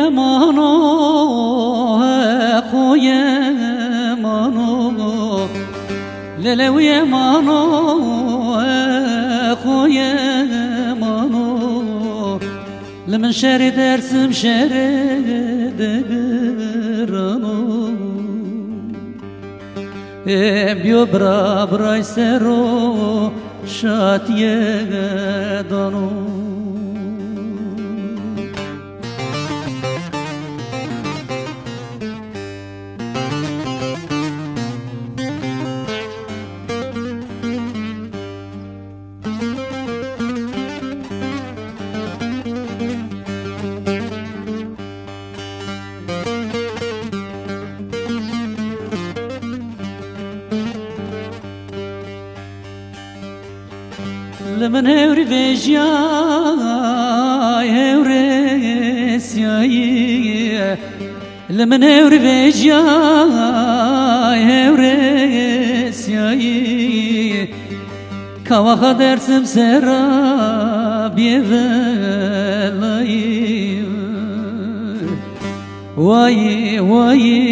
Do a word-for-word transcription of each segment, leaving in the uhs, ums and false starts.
Mano, he xo ye mano, lele wî ye mano, he xo ye mano, li min şerê Dersim şerê digirano. Ê biyo bira biray sero şatiye dano. Li min hewrî vêjiyay, hewrê siyayî. Li min hewrî vêjiyay, hewrê siyayî. Kawaxa Dersim sera biyê velayî. Wayî, wayî,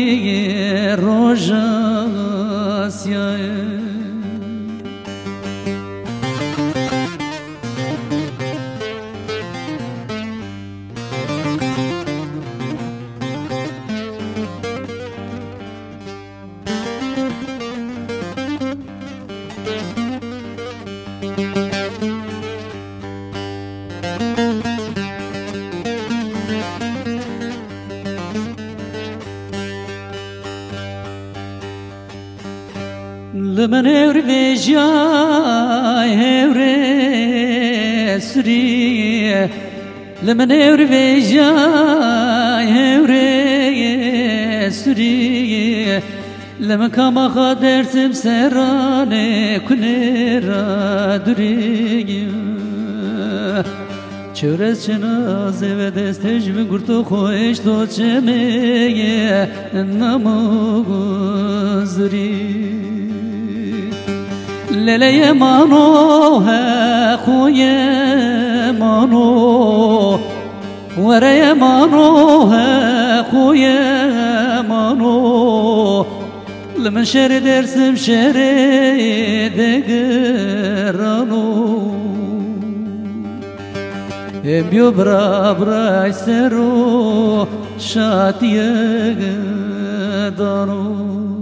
roja siyayê. Li min hewr vêjiyay hewrê surî. Li min hewr vêjiyay hewrê surî. Li min kamaxa Dersim seranê kulê ra durî. Çewres çenazê ve destê ji min gurto xwe eşto çemê ye namo zirî. Lele ye mano, he xo ye mano, were ye mano, he xo ye mano. Li min şerê Dersim şerê digirano. Em biyo bira bira sero şatiye dano.